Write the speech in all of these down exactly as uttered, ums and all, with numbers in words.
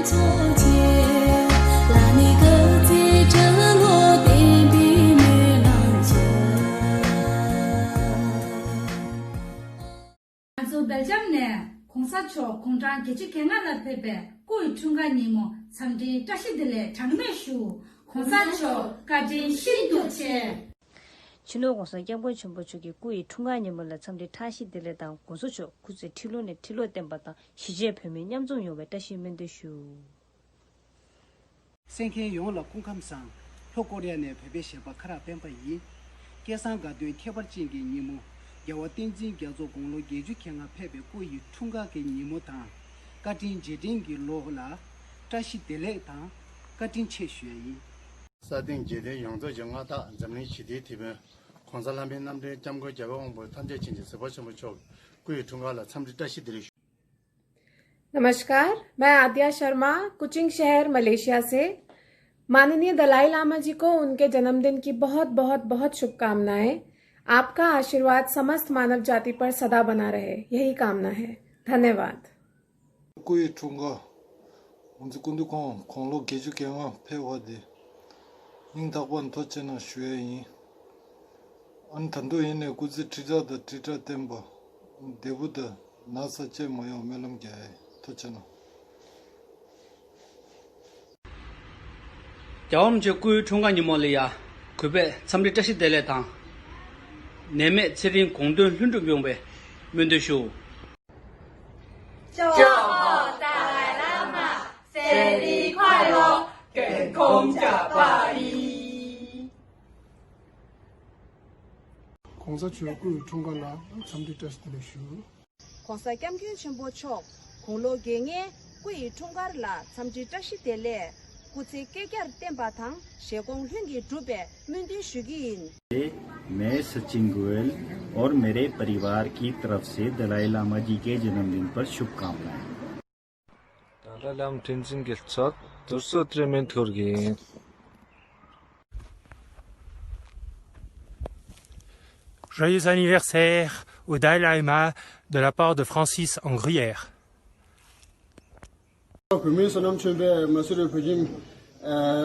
ཚོགས་ཆེ། བླ་མའི་སྐུ་ཚེ་ཁྲི་ལོ་བརྟན་པའི་སྨོན་ལམ་ཞུ། ང་ཚོ་སྦེལ་ཇམ་ནས་གོང་ས་མཆོག་དགུང་གྲངས་བརྒྱད་ཅུ་གྱ་ལྔ་ལ་ཕེབས་པའི་སྐུ་ཡི་འཁྲུངས་སྐར་ཉིན་མོ་འཚམས་འདྲིའི་བཀྲ་ཤིས་བདེ་ལེགས་གྲངས་མེད་ཞུ། གོང་ས་མཆོག་བཀའ་དྲིན་ཤིན་ཏུ་ཆེ། སྤྱི་ནོར་༸གོང་ས་༸སྐྱབས་མགོན་ཆེན་པོ་མཆོག་གི་སྐུ་ཡི་འཁྲུངས་སྐར་ཉིན་མོ་ལ་འཚམས་འདྲི་བཀྲ་ཤིས་བདེ་ལེགས་དང་། གོང་ས་མཆོག་སྐུ་ཚེ་ཁྲི་ལོ་ནས་ཁྲི་ལོ་བརྟན་པ་དང་། གཞིས་བྱེས་བོད་མི་མཉམ་འཛོམས་ཡོང་བའི་བཀྲ་ཤིས་སྨོན་འདུན་ཞུ། གསན་མཁན་ཡོངས་ལ་སྐུ་ཁམས་བཟང་། ལྷོ་ཀོ་རི་ཡ་ནས་བོད་པའི་གཞས་པ་ཁ་རག་སྤེན་པ་ཡིན། སྐལ་བཟང་དགའ་སྟོན་ཁྱད་པར་ཅན་གྱི་ཉིན་མོ། རྒྱལ་བ་བསྟན་འཛིན་རྒྱ་མཚོ་དགུང་ལོ་བརྒྱད་ཅུ་གྱ་ལྔ་ཕེབས་པའི་སྐུ་ཡི་འཁྲུངས་སྐར་གྱི་ཉིན་མོ་དང་། བཀའ་དྲིན་རྗེས་དྲན་གྱི་ལོ་ལ་བཀྲ་ཤིས་བདེ་ལེགས་དང་བཀའ་དྲིན་ཆེ་ཞུ་ཡ་ཡིན། ས་སྟེང་རྗེས་དྲན་ཡོངས་རྫོགས་ཀྱི་མངའ་བདག་འཛམ་གླིང་ཞི་བདེའི་དེད་དཔོན། ༸གོང་ས་ལྷ་མིའི་རྣམ་འདྲེན་༸སྐྱབས་མགོན་རྒྱལ་བའི་དབང་པོ་ཐམས་ཅད་མཁྱེན་ཅིང་གཟིགས་པ་ཆེན་པོ་མཆོག་གི་སྐུ་ཡི་འཁྲུངས་སྐར་ལ་འཚམས་འདྲི་བཀྲ་ཤིས་བདེ་ལེགས་ཞུ། नमस्कार, मैं आद्या शर्मा, कुचिंग शहर, मलेशिया से। माननीय दलाई लामा जी को उनके जन्मदिन की बहुत, बहुत, बहुत शुभकामनाएं। आपका आशीर्वाद समस्त मानव जाति पर सदा बना रहे, यही कामना है। धन्यवाद। སྐུ་ཡི་འཁྲུངས་སྐར། ང་ཚོ་སྐུ་མདུན་ཁོང་དགུང་ལོ་བརྒྱད་ཅུ་གྱ་ལྔ་ཕེབས་པ་དེ་སྙིང་ཐག་པ་ནས་ཐུགས་རྗེ་ཆེ་གནང་ཞུ་ཡ་ཡིན། ཨ་ནི་ད་དུང་ཡིན་ནའི་སྐུ་ཚེ་ཁྲི་ཕྲག་དང་ཁྲི་ཕྲག་བརྟན་པ། བདེ་པོ་དང་ན་ཚ་ཅིག་མ་ཡོང་སྨོན་ལམ་རྒྱག་ཡ་ཡིན། ཐུགས་རྗེ་ཆེ་གནང་། རྒྱལ་བ་རིན་པོ་ཆེ་སྐུའི་འཁྲུངས་སྐར་ཉིན་མོ་ལ་ཡ། གུས་པས་འཚམས་འདྲི་བཀྲ་ཤིས་བདེ་ལེགས་དང་། ནད་མེད་ཚེ་རིང་དགུང་སྟོན་ལྷུན་གྲུབ་ཡོང་བའི་སྨོན་འདུན་ཞུ། 祝贺达赖喇嘛生日快乐，健康长寿。གོང་ས་མཆོག་སྐུའི་འཁྲུངས་སྐར་ལ་འཚམས་འདྲི་བཀྲ་ཤིས་བདེ་ལེགས་ཞུ། ༸གོང་ས་༸སྐྱབས་མགོན་ཆེན་པོ་མཆོག་དགུང་ལོ་བརྒྱད་ལྔའི་སྐུ་ཡི་འཁྲུངས་སྐར་ལ་འཚམས་འདྲི་བཀྲ་ཤིས་བདེ་ལེགས། སྐུ་ཚེ་བསྐལ་བརྒྱར་བརྟན་པ་དང་། བཞེད་དགོངས་ལྷུན་གྱིས་འགྲུབ་པའི་སྨོན་འདུན་ཞུ་གི་ཡིན། मैं सचिन गोयल और मेरे परिवार की तरफ से दलाई लामा जी के जन्मदिन पर शुभकामनाएं। ཏཱ་ལའི་བླ་མ་དྲིན་ཅན་གྱི་ཚོགས་དུར་སོ་ཏྲེ་མེན་ཐོར་གྱིས། Joyeux anniversaire au Dalai Lama de la part de Francis en Gruyère. བོད་མིའི་བསོད་ནམས་ཆེན་པོས་མ་སུ་རི་བོད་ཁྱིམ་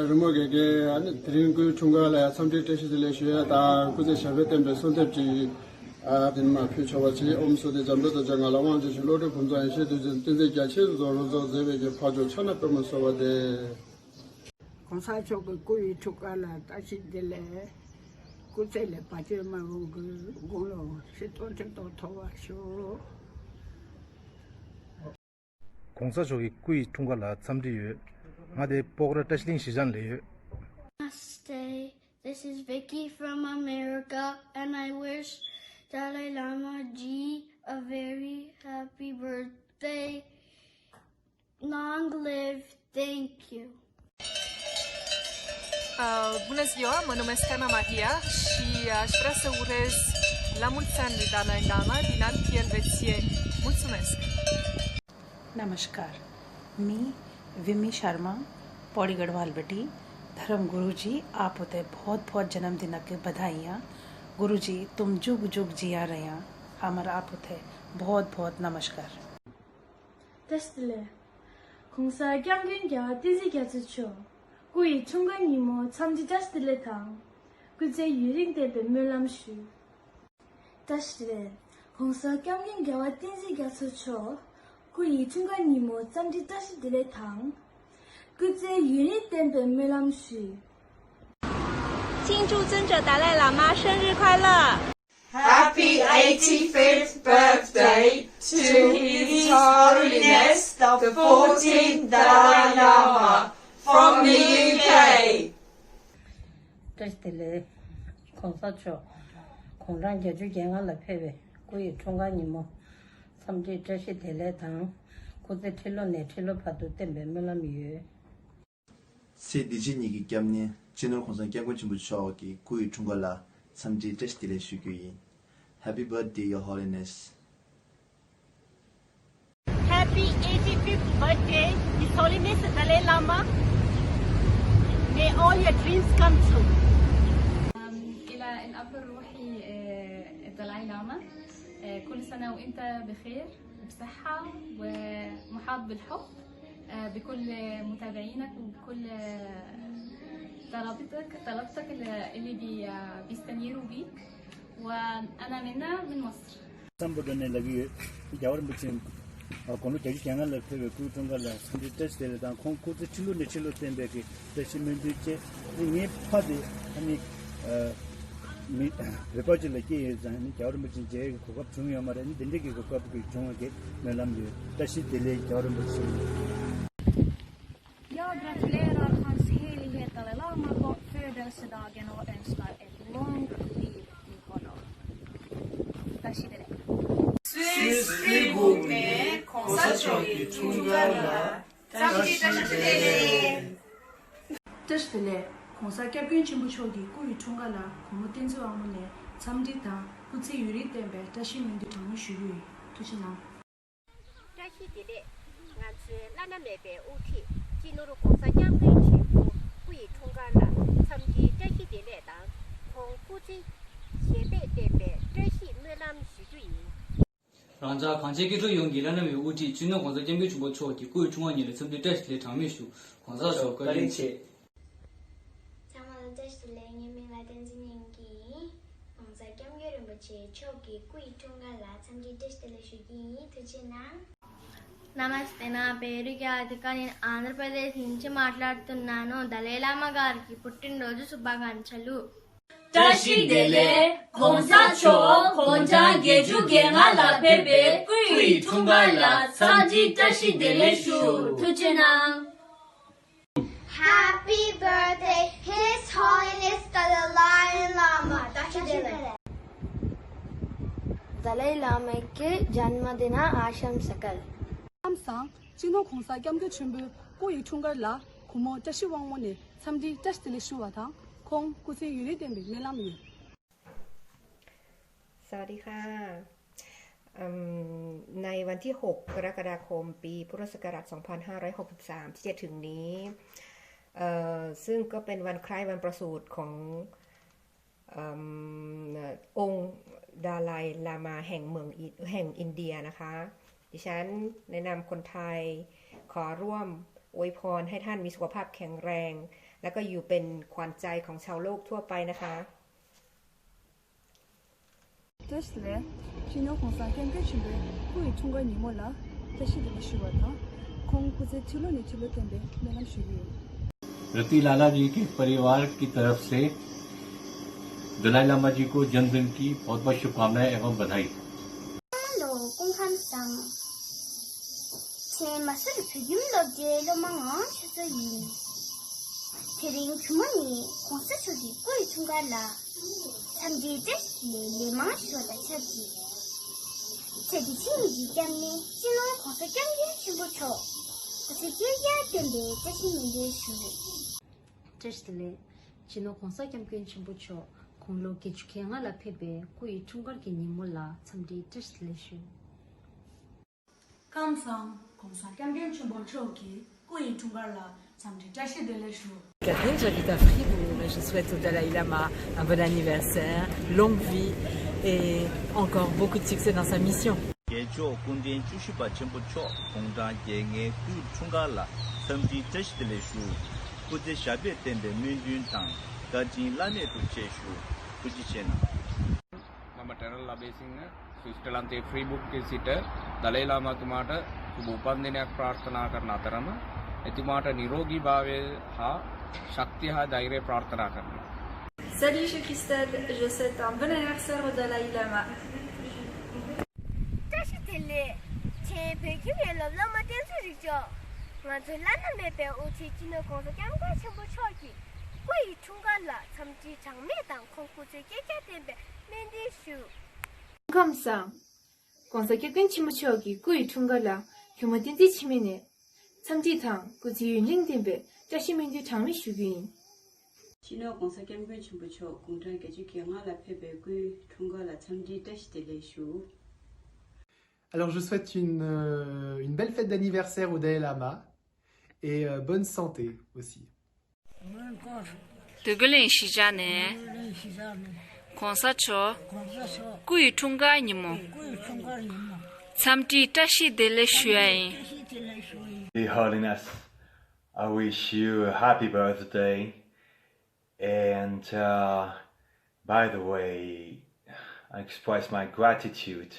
རི་མོ་དགེ་རྒན་ཨ་ནི་དེ་རིང་སྐུའི་འཁྲུངས་སྐར་ལ་འཚམས་འདྲི་བཀྲ་ཤིས་བདེ་ལེགས་ཞུ་ཡ་དང་། སྐུ་ཚེ་ཞབས་པད་བརྟན་པའི་གསོལ་འདེབས་ཀྱི་ཨ་དེ་ནི་མ་ཕུལ་ཆོག་པ་བྱེད། ཨོཾ་སྭ་སྟི། འཇམ་དཔལ་རྡོ་རྗེ་ངག་དབང་རྣམ་དག་ཆོས་ཀྱི་བློ་གྲོས་ཕུན་ཚོགས་ཡེ་ཤེས་རྡོ་རྗེ་བསྟན་འཛིན་རྒྱ་ཆེན་རྫོགས་རོལ་རྫོགས་མཛད་པའི་གི་འཕགས་མཆོག་ཕྱག་ན་པདྨོ་གསོལ་བ་འདེབས། གོང་ས་མཆོག་གི་སྐུ་ཡི་འཁྲུངས་སྐར་ལ་བཀྲ་ཤིས་བདེ་ལེགས། སྐུ་ཚེ་ལ་བར་ཆད་མ་ཡོང་གི། དགུང་ལོ་ཁྲི་སྟོང་ཁྲི་སྟོང་མཐོ་བར་ཤོག། གོང་ས་མཆོག་གི་སྐུ་ཡི་འཁྲུངས་སྐར་ལ་འཚམས་འདྲི་ཡོད། ང་དེ་སྤོག་ར་བཀྲ་ཤིས་གླིང་གཞིས་ཆགས་ལ་ཡོད། Namaste. This is Vicky from America, and I wish Dalai Lama Ji a very happy birthday. Long live. Thank you. Uh, bună ziua, mă numesc Ana Maria și aș vrea să urez la mulți ani lui Dalai Lama din Alpi Elvețieni. Mulțumesc! नमस्कार, मी विमी शर्मा, पौड़ी गढ़वाल बटी। धर्म गुरु जी, आप उते बहुत बहुत जन्मदिन के बधाइयाँ। गुरु जी, तुम जुग जुग जिया रह्या। हमर आप उते बहुत बहुत नमस्कार। བཀྲ་ཤིས་བདེ་ལེགས། གོང་ས་སྐྱབས་མགོན་རྒྱལ་བ་བསྟན་འཛིན་རྒྱ་མཚོ་མཆོག་སྐུ་ཡི་འཁྲུངས་སྐར་ཉིན་མོ་འཚམས་འདྲི་བཀྲ་ཤིས་བདེ་ལེགས་དང་། སྐུ་ཚེ་ཡུན་རིང་བརྟན་པའི་སྨོན་ལམ་ཞུ། བཀྲ་ཤིས་བདེ་ལེགས། གོང་ས་སྐྱབས་མགོན་རྒྱལ་བ་བསྟན་འཛིན་རྒྱ་མཚོ་མཆོག་སྐུ་ཡི་འཁྲུངས་སྐར་ཉིན་མོ་འཚམས་འདྲི་བཀྲ་ཤིས་བདེ་ལེགས་དང་། སྐུ་ཚེ་ཡུན་རིང་བརྟན་པའི་སྨོན་ལམ་ཞུ། 庆祝尊者达赖喇嘛生日快乐！ Happy eighty-fifth birthday to His Holiness the fourteenth Dalai Lama from the U K. བཀྲ་ཤིས་བདེ་ལེགས། གོང་ས་མཆོག་དགུང་གྲངས་བརྒྱད་ཅུ་གྱ་ལྔ་ལ་ཕེབས་པའི་སྐུ་ཡི་འཁྲུངས་སྐར་ཉིན་མོ་འཚམས་འདྲི་བཀྲ་ཤིས་བདེ་ལེགས་དང་། སྐུ་ཚེ་ཁྲི་ལོ་ནས་ཁྲི་ལོ་བར་དུ་བརྟན་པའི་སྨོན་ལམ་ཡོད། ཚེ་འདི་ཕྱི་གཉིས་ཀྱི་སྐྱབས་གནས་སྤྱི་ནོར་༸གོང་ས་༸སྐྱབས་མགོན་ཆེན་པོ་མཆོག་གི་སྐུ་ཡི་འཁྲུངས་སྐར་ལ་འཚམས་འདྲི་བཀྲ་ཤིས་བདེ་ལེགས་ཞུ་རྒྱུ་ཡིན། Happy birthday, Your Holiness. Happy eighty-fifth birthday, His Holiness the Dalai Lama. May all your dreams come true. إلى الأب الروحي، آه، الدلاي لاما. آه، كل سنة وأنت بخير، بصحة، ومحاط بالحب. آه، بكل متابعينك وبكل، آه، طلبتك، طلبتك اللي بي-، آه، بيستنيروا بيك. وأنا منا من مصر. སམ་བྷོ་ཊ་ནས་ལབ་ཀྱི་ཡོད། རྒྱལ་བ་རིན་པོ་ཆེ་དགུང་ལོ་བརྒྱད་ཅུ་གྱ་ལྔ་ལ་ཕེབས་པའི་སྐུའི་འཁྲུངས་སྐར་ལ་འཚམས་འདྲི་བཀྲ་ཤིས་བདེ་ལེགས་དང་། ཁོང་སྐུ་ཚེ་ཁྲི་ལོ་ནས་ཁྲི་ལོ་བརྟན་པའི་གི་བཀྲ་ཤིས་སྨོན་འདུན་བཅས། ངའི་ཕ་དེ་ཨ་ནི་ཨ་མི་བོད་པ་ཅིག་ལ་སྐྱེས་ཡོད་ཙང་ནི་རྒྱལ་བ་རིན་པོ་ཆེ་མཇལ་བའི་གོ་སྐབས་བྱུང་ཡོད་མ་རེད། ཨ་ནི་འདི་འདྲའི་གི་གོ་སྐབས་ཀྱི་བྱུང་བ་གི་སྨོན་ལམ་ཡོད། བཀྲ་ཤིས་བདེ་ལེགས། རྒྱལ་བ་རིན་པོ་ཆེ། Jag gratulerar Hans Helighet Dalai Lama på födelsedagen och önskar ett långt liv till honom. Tack. སུད་སི་སྤྲུལ་སྐུ་ནས་གོང་ས་མཆོག་གི་འཁྲུངས་སྐར་ལ་འཚམས་འདྲི་བཀྲ་ཤིས་བདེ་ལེགས། བཀྲ་ཤིས་བདེ་ལེགས། གོང་ས་སྐྱབས་མགོན་ཆེན་པོ་མཆོག་གི་སྐུ་ཡི་འཁྲུངས་སྐར་ལ་གུས་མོ་བསྟན་འཛིན་དབང་མོ་ནས་འཚམས་འདྲི་དང་སྐུ་ཚེ་ཡུན་རིང་བརྟན་པའི་བཀྲ་ཤིས་སྨོན་འདུན་གྲངས་མེད་ཞུ་རྒྱུ་ཡིན། ཐུགས་རྗེ་གནང་། བཀྲ་ཤིས་བདེ་ལེགས། ང་ཚོའི་བླ་ན་མེད་པའི་དབུ་ཁྲིད་སྤྱི་ནོར་༧གོང་ས་༧སྐྱབས་མགོན་ཆེན་པོ་སྐུ་ཡི་འཁྲུངས་སྐར་ལ་འཚམས་འདྲིའི་བཀྲ་ཤིས་བདེ་ལེགས་དང་། ཁོང་སྐུ་ཚེ་ཞབས་པད་བརྟན་པའི་བཀྲ་ཤིས་སྨོན་ལམ་ཞུ་རྒྱུ་ཡིན། རང་ཅག་གངས་ཅན་སྐྱིད་གྲོང་ཡོངས་ཀྱི་བླ་ན་མེད་པའི་དབུ་ཁྲིད་སྤྱི་ནོར་༧གོང་ས་༧སྐྱབས་མགོན་ཆེན་པོ་མཆོག་གི་སྐུ་ཡི་འཁྲུངས་སྐར་ཉིན་ལ་འཚམས་འདྲིའི་བཀྲ་ཤིས་བདེ་ལེགས་གྲངས་མེད་ཞུ། གོང་ས་མཆོག་བཀའ་དྲིན་ཆེ། ཚང་མ་ལ་བཀྲ་ཤིས་བདེ་ལེགས། ངའི་མིང་ལ་བསྟན་འཛིན་སྙིང་སྐྱིད་ཡིན། ༧གོང་ས་༧སྐྱབས་མགོན་རིན་པོ་ཆེ་མཆོག་གི་སྐུ་ཡི་འཁྲུངས་སྐར་ལ་འཚམས་འདྲིའི་བཀྲ་ཤིས་བདེ་ལེགས་ཞུ་རྒྱུ་ཡིན། ཐུགས་རྗེ་གནང་། नमस्ते, ना पेरु क्या अधिकारी आंध्र प्रदेश నుంచి మాట్లాడుతున్నాను. దలైలామా గారికి పుట్టినరోజు శుభాకాంక్షలు. བཀྲ་ཤིས་བདེ་ལེགས། གོང་ས་མཆོག་དགུང་གྲངས་བརྒྱད་ཅུ་གྱ་ལྔ་ལ་ཕེབས་པའི་སྐུ་ཡི་འཁྲུངས་སྐར་ལ་འཚམས་འདྲིའི་བཀྲ་ཤིས་བདེ་ལེགས་ཞུ། ཐུགས་རྗེ་གནང་། Happy birthday, His Holiness Dalai Lama. བཀྲ་ཤིས་བདེ་ལེགས། दलाई लामा के जन्मदिन आशंसकल। ཁམས་བཟང་། སྤྱི་ནོར་༧གོང་ས་༧སྐྱབས་མགོན་ཆེན་པོའི་སྐུ་ཡི་འཁྲུངས་སྐར་ལ་གུས་མོ་བཀྲ་ཤིས་དབང་མོ་ནས་འཚམས་འདྲིའི་བཀྲ་ཤིས་བདེ་ལེགས་ཞུ་བ་དང་། ཁོང་སྐུ་ཚེ་ཡུན་རིང་བརྟན་པའི་སྨོན་ལམ་ཡོད། สวัสดีค่ะ อืม ในวันที่ หก กรกฎาคม ปีพุทธศักราช สองพันห้าร้อยหกสิบสาม ที่จะถึงนี้ เอ่อ ซึ่งก็เป็นวันคล้ายวันประสูติของ เอิ่ม องค์ดาไลลามาแห่งเมืองอิ- แห่งอินเดียนะคะ ดิฉันในนามคนไทย ขอร่วมอวยพรให้ท่านมีสุขภาพแข็งแรง และก็อยู่เป็นขวัญใจของชาวโลกทั่วไปนะคะ བཀྲ་ཤིས་བདེ་ལེགས། སྤྱི་ནོར་༧གོང་ས་༧སྐྱབས་མགོན་ཆེན་པོའི་སྐུ་ཡི་འཁྲུངས་སྐར་ཉིན་མོ་ལ་བཀྲ་ཤིས་བདེ་ལེགས་ཞུ་བ་དང་། ཁོང་སྐུ་ཚེ་ཁྲི་ལོ་ནས་ཁྲི་ལོ་བརྟན་པའི་སྨོན་ལམ་ཞུ་རྒྱུ་ཡིན། रति लाला जी के परिवार की तरफ से दलाई लामा जी को जन्मदिन की बहुत बहुत शुभकामनाएं एवं बधाई। ལོ་སྐུ་ཁམས་བཟང་། ཆེས་མ་སུར་བོད་ཁྱིམ་སློབ་གྲྭའི་སློབ་མ་ངག་དབང་ཆོས་མཚོ་ཡིན། དེ་རིང་གུས་མོ་ནི་གོང་ས་མཆོག་གི་སྐུ་ཡི་འཁྲུངས་སྐར་ལ་འཚམས་འདྲིའི་བཀྲ་ཤིས་བདེ་ལེགས་ལན་མང་ཞུ་བ་དང་ཆབས་ཅིག་ཚེ་འདི་ཕྱི་གཉིས་ཀྱི་སྐྱབས་གནས་སྤྱི་ནོར་༧གོང་ས་༧སྐྱབས་མགོན་ཆེན་པོ་མཆོག་སྐུ་ཚེ་བསྐལ་བརྒྱར་བརྟན་པའི་བཀྲ་ཤིས་སྨོན་འདུན་ཞུ། བཀྲ་ཤིས་བདེ་ལེགས། སྤྱི་ནོར་༧གོང་ས་༧སྐྱབས་མགོན་ཆེན་པོ་མཆོག་དགུང་ལོ་བརྒྱད་ཅུ་གྱ་ལྔ་ལ་ཕེབས་པའི་སྐུ་ཡི་འཁྲུངས་སྐར་གྱི་ཉིན་མོ་ལ་འཚམས་འདྲིའི་བཀྲ་ཤིས་བདེ་ལེགས་ཞུ། ཁམས་བཟང་། ༧གོང་ས་༧སྐྱབས་མགོན་ཆེན་པོ་མཆོག་གི་སྐུ་ཡི་འཁྲུངས་སྐར་ལ་འཚམས་འདྲིའི་བཀྲ་ཤིས་བདེ་ལེགས་ཞུ། Catherine, j'habite à Fribourg et je souhaite au Dalai Lama un bon anniversaire, longue vie et encore beaucoup de succès dans sa mission. རྒྱལ་མཆོག་སྐུ་ཕྲེང་བཅུ་བཞི་པ་ཆེན་པོ་མཆོག་དགུང་གྲངས་བརྒྱད་ལྔའི་སྐུའི་འཁྲུངས་སྐར་ལ་འཚམས་འདྲིའི་བཀྲ་ཤིས་བདེ་ལེགས་ཞུ། སྐུ་ཚེ་ཞབས་པད་བརྟན་པའི་སྨོན་འདུན་དང་བཀའ་དྲིན་བླ་མེད་དུ་ཆེ་ཞུ། ཐུགས་རྗེ་ཆེ་གནང་། මම ටෙරල්་ལ་བེ་සිང་ནི་སུའིཊ་ཛར་ལན་ཌི་ཕྲི་སྦུག་གི་སྲིད་དུ་ཏཱ་ལའི་བླ་མ་དུ་མ་ཏུ་སྐུ་བོ་པན་དེ་ནས་པྲར་ཐ་ན་ཀར་ན་ཏ་ར་མ་ཨེ་དུ་མ་ཏུ་ནི་རོ་གི་བྷ་བེ་ཧ་ཤཀ་ཏི་ཧ་དྷའི་རེ་པྲར་ཐ་ན་ཀར་ན། Salut, je suis Christelle, je souhaite un bon anniversaire au Dalai Lama. བཀྲ་ཤིས་བདེ་ལེགས། ཆེས་བོད་ཁྱིམ་ཡན་ལ་བླ་མ་བསྟན་འཛིན་རིག་མཆོག་ང་ཚོའི་བླ་ན་མེད་པའི་དབུ་ཁྲིད་སྤྱི་ནོར་༧གོང་ས་༧སྐྱབས་མགོན་ཆེན་པོ་མཆོག་གི་སྐུ་ཡི་འཁྲུངས་སྐར་ལ་འཚམས་འདྲི་གྲངས་མེད་དང་ཁོང་སྐུ་ཚེ་བསྐལ་བརྒྱར་བརྟན་པའི་སྨོན་འདུན་ཞུ། ཁམས་བཟང་། ༧གོང་ས་༧སྐྱབས་མགོན་ཆེན་པོ་མཆོག་གི་སྐུ་ཡི་འཁྲུངས་སྐར་ལ་གུས་མོ་བསྟན་འཛིན་འཆི་མེད་ནས་འཚམས་འདྲི་དང་སྐུ་ཚེ་ཡུན་རིང་བརྟན་པའི་བཀྲ་ཤིས་སྨོན་འདུན་གྲངས་མེད་ཞུ་རྒྱུ་ཡིན། སྤྱི་ནོར་༧གོང་ས་༧སྐྱབས་མགོན་ཆེན་པོ་མཆོག་དགུང་གྲངས་བརྒྱད་ཅུ་གྱ་ལྔ་ལ་ཕེབས་པའི་སྐུའི་འཁྲུངས་སྐར་ལ་འཚམས་འདྲིའི་བཀྲ་ཤིས་བདེ་ལེགས་ཞུ། Alors, je souhaite une, euh, une belle fête d'anniversaire au Dalai Lama et, euh, bonne santé aussi. དུས་གི་གླིང་གཞིས་ཆགས་ནས་གོང་ས་མཆོག་སྐུ་ཡི་འཁྲུངས་སྐར་ཉིན་མོ་འཚམས་འདྲིའི་བཀྲ་ཤིས་བདེ་ལེགས་ཞུ་ཡ་ཡིན། Your Holiness, I wish you a happy birthday. And uh, by the way, I express my gratitude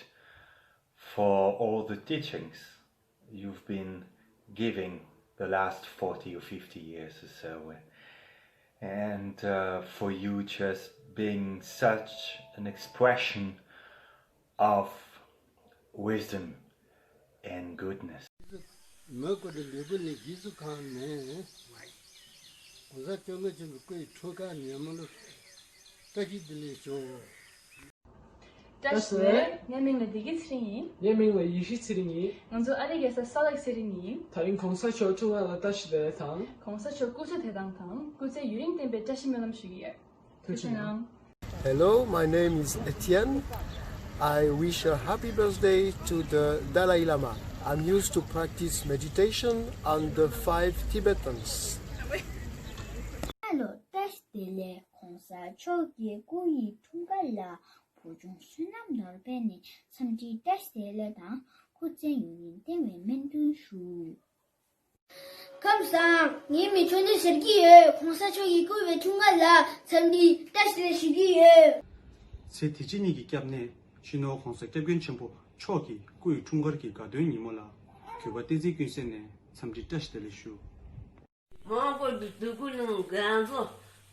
for all the teachings you've been giving the last forty or fifty years or so. And uh, for you just being such an expression of wisdom and goodness. མི་ཀོ་ཏི་ལེ་ཀུ་ནི་རྗེས་སུ་གང་ནས་གོང་ས་སྐྱབས་མགོན་ཆེན་པོའི་སྐུའི་འཁྲུངས་སྐར་ཉིན་མོ་ལ་བཀྲ་ཤིས་བདེ་ལེགས་ཞུ། བཀྲ་ཤིས་བདེ་ལེགས། ངའི་མིང་ལ་བདེ་སྐྱིད་ཚེ་རིང་ཡིན། ངའི་མིང་ལ་ཡེ་ཤེས་ཚེ་རིང་ཡིན། ང་ཚོ་ཨ་རི་རྒྱལ་ས་སོལ་ལེག་སི་ཊི་ནས་ཡིན། ད་རིང་གོང་ས་མཆོག་འཁྲུངས་སྐར་ལ་བཀྲ་ཤིས་བདེ་ལེགས་དང་། གོང་ས་མཆོག་སྐུ་ཚེ་བརྟན་དང་དང་། སྐུ་ཚེ་ཡུན་རིང་བརྟན་པའི་བཀྲ་ཤིས་སྨོན་ལམ་ཞུ་གི་ཡོད། ཐུགས་རྗེ་གནང་། Hello, my name is Etienne. I wish a happy birthday to the Dalai Lama. I'm used to practice meditation on the five Tibetans. ཧ་ལོ། བཀྲ་ཤིས་བདེ་ལེགས། གོང་ས་མཆོག་གི་སྐུ་ཡི་འཁྲུངས་སྐར་ལ་བོད་ལྗོངས་བསོད་ནམས་ནོར་བུ་ནས་འཚམས་འདྲི་བཀྲ་ཤིས་བདེ་ལེགས་དང་། སྐུ་ཚེ་ཡུན་རིང་བརྟན་པའི་སྨོན་འདུན་ཞུ། ཁམས་བཟང་། ངའི་མིང་ཆོས་འདི་ཟེར་གྱི་ཡོད། གོང་ས་མཆོག་གི་སྐུ་བའི་འཁྲུངས་སྐར་ལ་འཚམས་འདྲི་བཀྲ་ཤིས་བདེ་ལེགས་ཞུ་གི་ཡོད། ཚེ་འདི་ཕྱི་གཉིས་ཀྱི་སྐྱབས་གནས་སྤྱི་ནོར་གོང་ས་སྐྱབས་མགོན་ཆེན་པོ་མཆོག་གི་སྐུའི་འཁྲུངས་སྐར་གྱི་དགའ་སྟོན་ཉིན་མོ་ལ་གུས་པ་བསྟན་འཛིན་ཀུན་གསལ་ནས་འཚམས་འདྲི་བཀྲ་ཤིས་བདེ་ལེགས་ཞུ། མོན་གྷོ་དུ་དུས་ཀུན་ནང་རྒན་གསོ་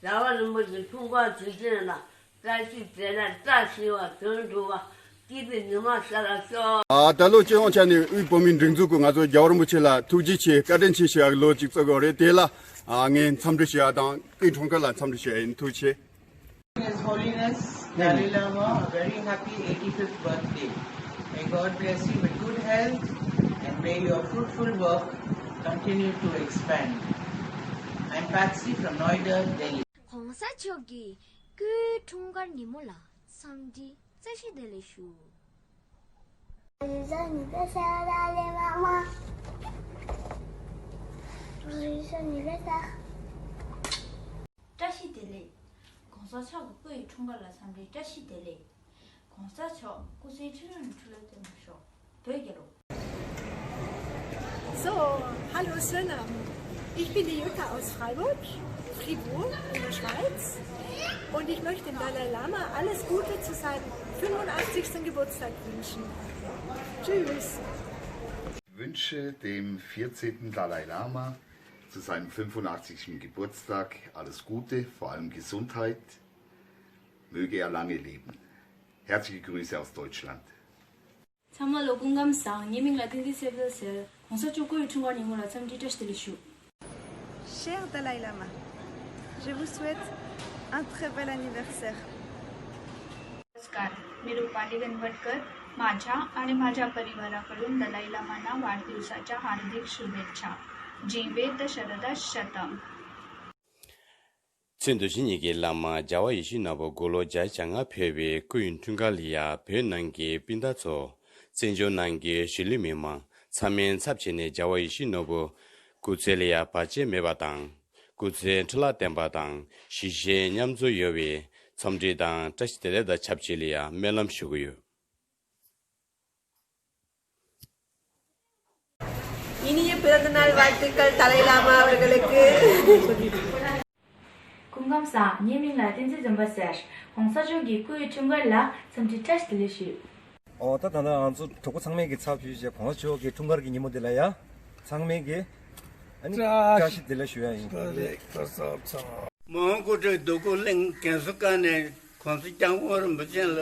རྒྱལ་བ་རིན་པོ་ཆེ་འཁྲུངས་སྐར་དུས་ཆེན་ལ་བཀྲ་ཤིས་བདེ་ལེགས་བཀྲ་ཤིས་པ་དོན་གྲུབ་པ་སྐྱིད་པའི་ཉི་མ་ཤར་ཤོག་ཨ། ད་ལོ་སྤྱི་ཡོངས་ཆ་ནས་དབུས་བོད་མིའི་སྒྲིག་འཛུགས་ཀྱིས་ང་ཚོ་རྒྱལ་བ་རིན་པོ་ཆེ་ལ་ཐུགས་རྗེ་ཆེ་བཀའ་དྲིན་ཆེ་ཞུ་ཡག་ལོ་གཅིག་བརྩི་གི་རེད། དེ་ལ་ཨ་ངས་འཚམས་འདྲི་ཞུ་ཡག་དང་སྐུའི་འཁྲུངས་སྐར་ལ་འཚམས་འདྲི་ཞུ་ཡག་ཡིན། ཐུགས་རྗེ་ཆེ། His Holiness Dalai Lama, a very happy eighty-fifth birthday. May God bless you with good health and may your fruitful work continue to expand. I'm Patsy from Noida, Delhi. གོང་ས་མཆོག་གི་སྐུའི་འཁྲུངས་སྐར་ཉིན་མོ་ལ་འཚམས་འདྲི་བཀྲ་ཤིས་བདེ་ལེགས་ཞུ། Joyeux anniversaire, Dalai Lama. Joyeux anniversaire. བཀྲ་ཤིས་བདེ་ལེགས། གོང་ས་མཆོག་གི་སྐུ་ཡི་འཁྲུངས་སྐར་ལ་འཚམས་འདྲི་བཀྲ་ཤིས་བདེ་ལེགས། གོང་ས་མཆོག་སྐུ་ཚེ་ཁྲི་རབས་ནས་ཁྲི་ལོ་བརྟན་པར་ཤོག་བོད་རྒྱལ་ལོ། So, hallo zusammen. Ich bin die Jutta aus Freiburg, Fribourg in der Schweiz. Und ich möchte dem Dalai Lama alles Gute zu seinem fünfundachtzigsten Geburtstag wünschen. Tschüss. Ich wünsche dem vierzehnten Dalai Lama zu seinem fünfundachtzigsten Geburtstag alles Gute, vor allem Gesundheit. Möge er lange leben. Herzliche Grüße aus Deutschland. ཚང་མ་ལ་སྐུ་ཁམས་བཟང་། ངའི་མིང་ལ་བསྟན་འཛིན་སེ་བལ་ཟེར། གོང་ས་མཆོག་སྐུའི་འཁྲུངས་སྐར་ཉིན་མོ་ལ་འཚམས་འདྲི་བཀྲ་ཤིས་བདེ་ལེགས་ཞུ། Cher Dalai Lama, je vous souhaite un très bel anniversaire. नमस्कार, मेरो पाली गणवटकर। माझ्या आणि माझ्या परिवाराकडून दलाई लामांना वाढदिवसाच्या हार्दिक शुभेच्छा. जीवेत शरद शतम. ཚེ་འདི་ཕྱི་གཉིས་ཀྱི་བླ་མ་རྒྱལ་བ་ཡིད་བཞིན་ནོར་བུ་དགུང་ལོ་བརྒྱད་ཅུ་གྱ་ལྔ་ཕེབས་པའི་སྐུའི་འཁྲུངས་སྐར་ལ་ཡ། བོད་ནང་གི་སྤུན་ཟླ་ཚོ། བཙན་བྱོལ་ནང་གི་གཞིས་ལུས་མི་མང་ཚང་མའི་ཚབ་བྱས་ནས་རྒྱལ་བ་ཡིད་བཞིན་ནོར་བུ་སྐུ་ཚེ་ལ་ཡ་བར་ཆད་མེད་པ་དང་། སྐུ་ཚེ་འཕྲིན་ལས་བརྟན་པ་དང་། གཞིས་བྱེས་མཉམ་འཛོམས་ཡོང་བའི་འཚམས་འདྲི་དང་བཀྲ་ཤིས་བདེ་ལེགས་དང་ཆབས་ཅིག་ལ་ཡ་སྨོན་ལམ་ཞུ་གི་ཡོད། இனிய பிறந்தநாள் வாழ்த்துக்கள் தலாய் லாமா அவர்களுக்கு. སྐུ་ཁམས་བཟང་། ངའི་མིང་ལ་བསྟན་འཛིན་འཛོམས་པ་ཟེར། གོང་ས་མཆོག་གི་སྐུའི་འཁྲུངས་སྐར་ལ་འཚམས་འདྲི་བཀྲ་ཤིས་བདེ་ལེགས་ཞུ། ཨོ་ད་ད་ལྟ་ང་ཚོ་གྲོགས་པོ་ཚང་མས་ཀྱི་ཚབ་ཞུས་བྱས་གོང་ས་མཆོག་གི་འཁྲུངས་སྐར་གྱི་ཉིན་མོ་འདི་ལ་ཡ། ཚང་མས་ཀྱི་ཨ་ནི་བཀྲ་ཤིས་བདེ་ལེགས་ཞུ་ཡ་ཡིན། བཀྲ་ཤིས་བདེ་ལེགས། མོན་གྷོ་གྲོང་རྡལ་རྡོ་སྐུ་གླིང་རྒན་གསོ་ཁང་ནས་གོང་ས་སྐྱབས་མགོན་རིན་པོ་ཆེ་ལ་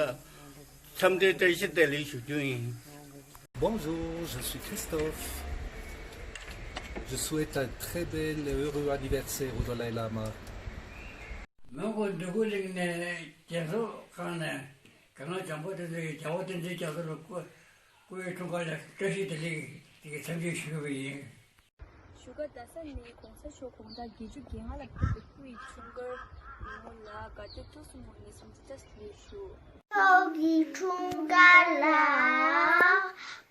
འཚམས་འདྲི་བཀྲ་ཤིས་བདེ་ལེགས་ཞུ་རྒྱུ་ཡིན། Bonjour, je suis Christophe. Je souhaite un très bel et heureux anniversaire au Dalai Lama. མོན་གྷོ་རྡོ་སྐུ་གླིང་ནས་རྒན་གསོ་ཁང་ནས་གང་ལ་བྱམས་པ་དེ་ཚོ་ཡི་རྒྱལ་བ་བསྟན་འཛིན་རྒྱ་མཚོ་ལ་སྐུ་སྐུའི་འཁྲུངས་སྐར་ལ་བཀྲ་ཤིས་བདེ་ལེགས་ཀྱི་འཚམས་འདྲི་ཞུ་གི་ཡིན། བཞུགས་སྒར་རྡ་ས་ནས་གོང་ས་མཆོག་དགུང་གྲངས་བརྒྱད་ཅུ་གྱ་ལྔ་ལ་ཕེབས་པའི་སྐུ་ཡི་འཁྲུངས་སྐར་ཉིན་མོ་ལ་དགའ་སྟོན་ཐུགས་སུ་མོས་ནས་འཚམས་འདྲི་བཀྲ་ཤིས་བདེ་ལེགས་ཞུ། མཆོག་གི་འཁྲུངས་སྐར་ལ་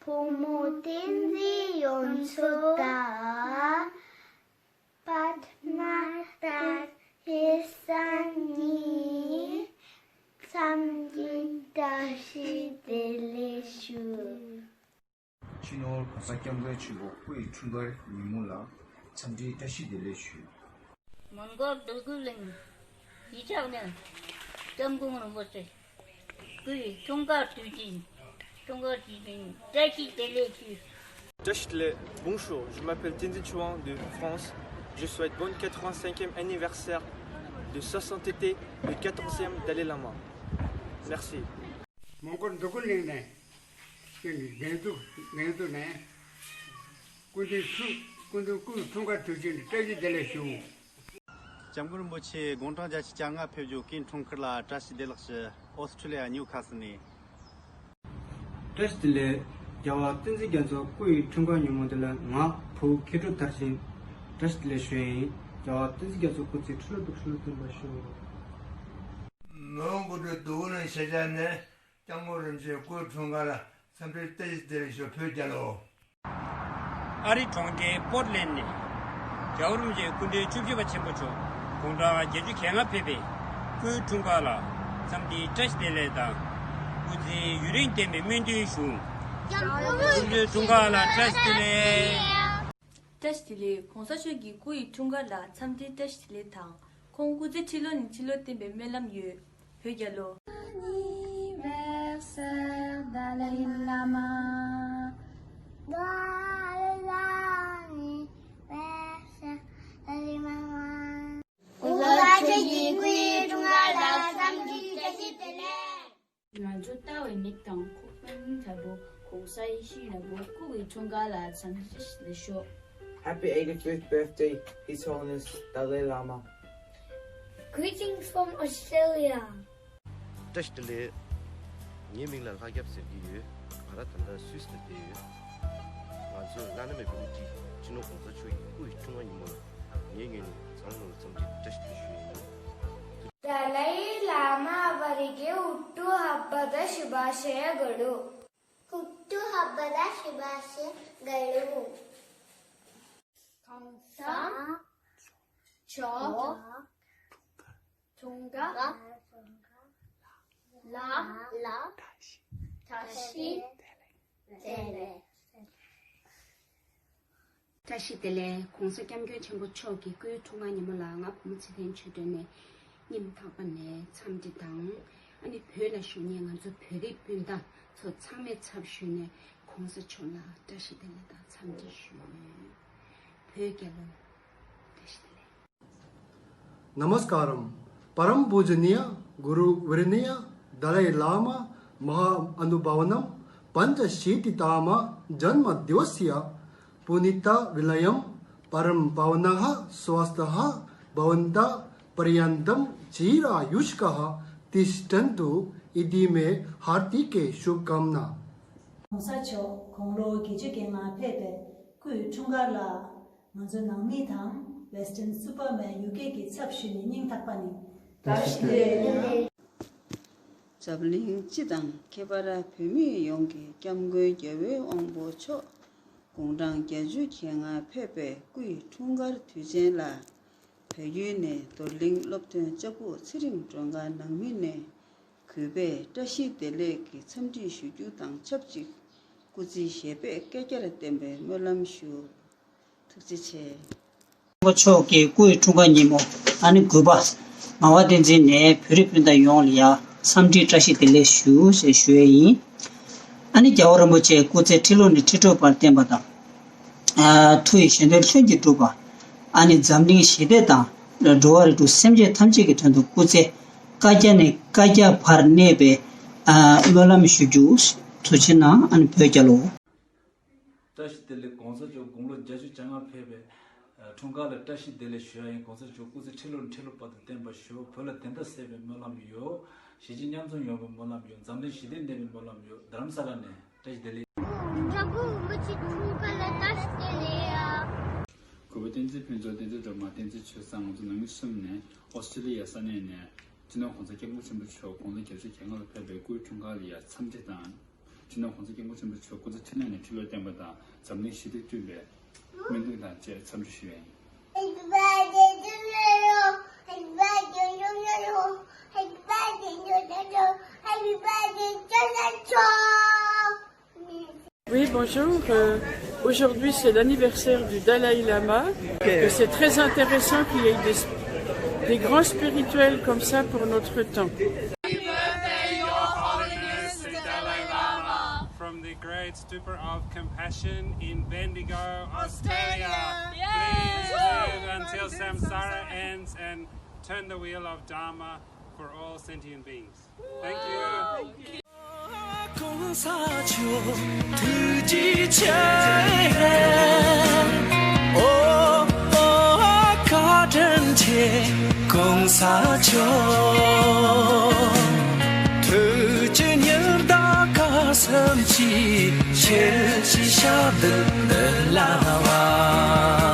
བུ་མོ་བསྟན་འཛིན་ཡོངས་འཚོ་དང་། པདྨ་དང་ཧེ་སང་གཉིས་འཚམས་འདྲི་བཀྲ་ཤིས་བདེ་ལེགས་ཞུ། སྤྱི་ནོར་ ༸གོང་ས་༸སྐྱབས་མགོན་ཆེན་པོ་སྐུ་ཡི་འཁྲུངས་སྐར་ཉིན་མོ་ལ་འཚམས་འདྲིའི་བཀྲ་ཤིས་བདེ་ལེགས་ཞུ། མོན་གྷོ་འདོད་རྒུ་གླིང་གཞིས་ཆགས་ནས་༸སྐྱབས་མགོན་རིན་པོ་ཆེ་སྐུའི་འཁྲུངས་སྐར་དུས་ཆེན། འཁྲུངས་སྐར་དུས་ཆེན་བཀྲ་ཤིས་བདེ་ལེགས་ཞུ། Test les bonjour, je m'appelle Tenzin Chouang de France. Je souhaite bonne quatre-vingt-cinquième anniversaire de soixante-septième et quatorzième Dalai Lama. Merci. མོན་གྷོ་འདོད་རྒུ་གླིང་ནས། དགེ་འདུན་དགེ་འདུན་ནས། སྐུ་མདུན་འཁྲུངས་སྐུ་མདུན་སྐུའི་འཁྲུངས་སྐར་དུས་ཆེན་བཀྲ་ཤིས་བདེ་ལེགས་ཞུ། སྐྱབས་མགོན་རིན་པོ་ཆེ་དགུང་གྲངས་བརྒྱད་ཅུ་གྱ་ལྔ་ཕེབས་རྒྱུ་སྐུའི་འཁྲུངས་སྐར་ལ་བཀྲ་ཤིས་བདེ་ལེགས་ཞུ། ཨོ་སི་ཁྲུ་ལི་ཡ་ཉིའུ་ཁ་སི་ལ་ནས། བཀྲ་ཤིས་བདེ་ལེགས། རྒྱལ་བ་བསྟན་འཛིན་རྒྱ་མཚོ་སྐུ་ཡི་འཁྲུངས་སྐར་ཉིན་མོ་འདི་ལ་ང་བུ་མཁས་གྲུབ་མཐར་ཕྱིན་བཀྲ་ཤིས་བདེ་ལེགས་ཞུ་ཡ་ཡིན། རྒྱལ་བ་བསྟན་འཛིན་རྒྱ་མཚོ་སྐུ་ཚེ་ཁྲི་ལོ་དྲུག་ཅུ་ལོ་བརྟན་པར་ཤོག། མོན་གྷོ་འདོད་རྒུ་གླིང་གཞིས་ཆགས་ནས། སྐྱབས་མགོན་རིན་པོ་ཆེ་སྐུའི་འཁྲུངས་སྐར་ལ་འཚམས་འདྲིའི་བཀྲ་ཤིས་བདེ་ལེགས་ཞུ། བོད་རྒྱལ་ལོ། ཨ་རིའི་གྲོང་ཁྱེར་པོར་ལེན་ནས། རྒྱལ་བ་རིན་པོ་ཆེ་སྐུ་ཕྲེང་བཅུ་བཞི་པ་ཆེན་པོ་མཆོག་དགུང་གྲངས་བརྒྱད་ཅུ་གྱ་ལྔ་ཕེབས་པའི་སྐུའི་འཁྲུངས་སྐར་ལ་འཚམས་འདྲིའི་བཀྲ་ཤིས་བདེ་ལེགས་དང་། སྐུ་ཚེ་ཡུན་རིང་བརྟན་པའི་སྨོན་འདུན་ཞུ། སྐུ་ཕྲེང་འཁྲུངས་སྐར་ལ་བཀྲ་ཤིས་བདེ་ལེགས། བཀྲ་ཤིས་བདེ་ལེགས། ༸གོང་ས་མཆོག་གི་སྐུ་ཡི་འཁྲུངས་སྐར་ལ་འཚམས་འདྲིའི་བཀྲ་ཤིས་བདེ་ལེགས་དང་། ཁོང་སྐུ་ཚེ་ཁྲི་ལོ་ནས་ཁྲི་ལོ་བརྟན་པའི་སྨོན་ལམ་ཡོད། བོད་རྒྱལ་ལོ། Anniversaire Dalai Lama. Joyeux anniversaire Dalai Lama. ༸གོང་ས་མཆོག་གི་སྐུའི་འཁྲུངས་སྐར་ལ་འཚམས་འདྲིའི་བཀྲ་ཤིས་བདེ་ལེགས། ང་ཚོ་ལྟ་བའི་མིག་དང་ཁོག་པའི་སྙིང་ལྟ་བུ་༸གོང་ས་ཡེ་ཤེས་ལྷ་བུ་སྐུ་ཡི་འཁྲུངས་སྐར་ལ་འཚམས་འདྲི་ཞུ། Happy eighty-fifth birthday, His Holiness Dalai Lama. Greetings from Australia. བཀྲ་ཤིས་བདེ་ལེགས། ངའི་མིང་ལ་ལྷ་སྐྱབས་ཟེར་གྱི་ཡོད། ང་རང་ད་ལྟ་སུད་སི་ལ་བསྡད་ཡོད། ང་ཚོས་བླ་ན་མེད་པའི་དབུ་ཁྲིད་སྤྱི་ནོར་༸གོང་ས་མཆོག་གི་སྐུ་ཡི་འཁྲུངས་སྐར་ཉིན་མོ་ལ་ངའི་ངོས་ནས་འཛམ་གླིང་ལ་འཚམས་འདྲི་བཀྲ་ཤིས་བདེ་ལེགས་ཞུ་ཡི་ཡིན། ཏཱ་ལའི་བླ་མ་བར་གྱི་ཨུ་ཏུ་ཧ་པ་ད་ཤི་བ་ཤེ་ག་ལུ། ཨུ་ཏུ་ཧ་པ་ད་ཤི་བ་ཤེ་ག་ལུ། ༸གོང་ས་མཆོག་འཁྲུངས་སྐར་ལ་བཀྲ་ཤིས་བདེ་ལེགས། བཀྲ་ཤིས་བདེ་ལེགས། ༸གོང་ས་༸སྐྱབས་མགོན་ཆེན་པོ་མཆོག་གི་སྐུའི་འཁྲུངས་སྐར་ཉིན་མོ་ལ་ང་བུ་མོ་ཚེ་བརྟན་ཆོས་སྒྲོན་ནས་སྙིང་ཐག་པ་ནས་འཚམས་འདྲི་དང་། ཨ་ནི་བོད་ལ་བཞུགས་མཁན་ང་ཚོ་བོད་རིགས་སྤུན་ཟླ་ཚོ་ཚང་མའི་ཚབ་ཞུས་ནས་༸གོང་ས་མཆོག་ལ་བཀྲ་ཤིས་བདེ་ལེགས་དང་འཚམས་འདྲི་ཞུ། བོད་རྒྱལ་ལོ། བཀྲ་ཤིས་བདེ་ལེགས། नमस्कारम्। परम पूजनीय गुरु वरेण्य दलाई लामा महाअनुभावनम पंचाशीतितम जन्म दिवसस्य पुनीत विलयम परम पावनः स्वस्थः भवन्त पर्यन्तं चिरायुष्कः तिष्ठन्तु इति मे हार्दिके शुभकामना। ༸གོང་ས་མཆོག་དགུང་ལོ་བརྒྱད་ཅུ་གྱ་ལྔ་ཕེབས་པའི་སྐུའི་འཁྲུངས་སྐར་ལ། ང་ཚོ་ནང་མི་དང་Western Superman་ཡུ་ཀེ་གི་ཚབ་ཞུས་ནས་སྙིང་ཐག་པ་ནས་བཀྲ་ཤིས་བདེ་ལེགས། འཛམ་གླིང་སྤྱི་དང་ཁྱད་པར་བོད་མི་ཡོངས་ཀྱི་སྐྱབས་མགོན་རྒྱལ་བའི་དབང་པོ་མཆོག་དགུང་གྲངས་བརྒྱད་ཅུ་གྱ་ལྔ་ཕེབས་པའི་སྐུའི་འཁྲུངས་སྐར་དུས་ཆེན་ལ། བལ་ཡུལ་ནས་རྡོར་གླིང་སློབ་ཐོན་ལྕགས་ཕུག་ཚེ་རིང་མགྲོན་ཁང་ནང་མི་ནས་གུས་པས་བཀྲ་ཤིས་བདེ་ལེགས་ཀྱི་འཚམས་འདྲི་ཞུ་རྒྱུ་དང་ཆབས་ཅིག་སྐུ་ཚེ་ཞབས་པད་བསྐལ་བརྒྱར་བརྟན་པའི་སྨོན་ལམ་ཞུ། ཐུགས་རྗེ་ཆེ། ཆེན་པོ་མཆོག་གི་སྐུའི་འཁྲུངས་སྐར་ཉིན་མོ་ཨ་ནི་གུས་པ་ངག་དབང་བསྟན་འཛིན་ནས་བོད་རིགས་སྤུན་ཟླ་ཡོངས་ལ་ཡ་འཚམས་འདྲི་བཀྲ་ཤིས་བདེ་ལེགས་ཞུ་ཞེས་ཞུ་ཡས་ཡིན། ཨ་ནི་རྒྱལ་བ་རིན་པོ་ཆེ་སྐུ་ཚེ་ཁྲི་ལོ་ནས་ཁྲི་ཕྲག་བར་བརྟན་པ་དང་། ཨ་མཐུ་ཡི་གཞན་དོན་ལྷུན་གྱིས་གྲུབ་པ། ཨ་ནི་འཛམ་གླིང་ཞི་བདེ་དང་འགྲོ་བ་རིགས་དྲུག་སེམས་ཅན་ཐམས་ཅད་ཀྱི་དོན་དུ་སྐུ་ཚེ་བསྐལ་བརྒྱ་ནས་བསྐལ་བརྒྱ་བར་གནས་པའི་ཨ་སྨོན་ལམ་ཞུ་རྒྱུ། ཐུགས་རྗེ་གནང་། ཨ་ནི་བོད་རྒྱལ་ལོ། བཀྲ་ཤིས་བདེ་ལེགས། ༸གོང་ས་མཆོག་དགུང་ལོ་བརྒྱད་ཅུ་གྱ་ལྔ་ཕེབས་པའི་འཁྲུངས་སྐར་ལ་བཀྲ་ཤིས་བདེ་ལེགས་ཞུ་ཡ་ཡིན། ༸གོང་ས་མཆོག་སྐུ་ཚེ་ཁྲི་ལོ་ནས་ཁྲི་ལོ་བར་དུ་བརྟན་པར་ཤོག་བོད་ལ་བདེན་མཐའ་གསལ་བའི་སྨོན་ལམ་ཡོད། གཞིས་བྱེས་མཉམ་འཛོམས་ཡོང་བའི་སྨོན་ལམ་ཡོད། འཛམ་གླིང་ཞི་བདེ་གནས་པའི་སྨོན་ལམ་ཡོད། རྡ་རམ་ས་ལ་ནས་བཀྲ་ཤིས་བདེ་ལེགས། འདྲ་པོ་མི་གཅིག་འཁྲུངས་སྐར་ལ་བཀྲ་ཤིས་བདེ་ལེགས་ཡ། གུས་པ་བསྟན་འཛིན་ཕུན་ཚོགས། བསྟན་འཛིན་སྒྲོལ་མ། བསྟན་འཛིན་ཆོས་བཟང་། ང་ཚོ་ནང་མི་གསུམ་ནས་ཨོ་སི་ཀྲི་ལི་ཡ་ས་གནས་ནས་སྤྱི་ནོར་༸གོང་ས་༸སྐྱབས་མགོན་ཆེན་པོ་མཆོག་དགུང་ལོ་བརྒྱད་ཅུ་གྱ་ལྔ་ལ་ཕེབས་པའི་སྐུའི་འཁྲུངས་སྐར་ལ་ཡ་འཚམས་འདྲི་དང་། སྤྱི་ནོར་༸གོང་ས་༸སྐྱབས་མགོན་ཆེན་པོ་མཆོག་སྐུ་ཚེ་ཁྲི་ལོ་ནས་ཁྲི་ལོ་བརྟན་པ་དང་འཛམ་གླིང་ཞི་བདེ་བསྐྲུན་པའི་སྨོན་འདུན་དང་བཅས་འཚམས་འདྲི་ཞུ་ཡ་ཡིན། Oui, bonjour. Euh, Aujourd'hui, c'est l'anniversaire du Dalai Lama, que c'est très intéressant qu'il y ait des, des grands spirituels comme ça pour notre temps. From the great stupa of compassion in Bendigo, Australia. Please live until samsara ends and turn the wheel of Dharma for all sentient beings. Thank you. གོང་ས་མཆོག་ཐུགས་རྗེ་ཆེ། ཨོ་ཨོ་བཀའ་དྲིན་ཆེ་གོང་ས་མཆོག་ཐུགས་རྗེ་ཉེར་བདག་ག་བསམ་གྱིས་ཆེར་གྱིས་ཞབས་འདེགས་འདི་ལ་བ།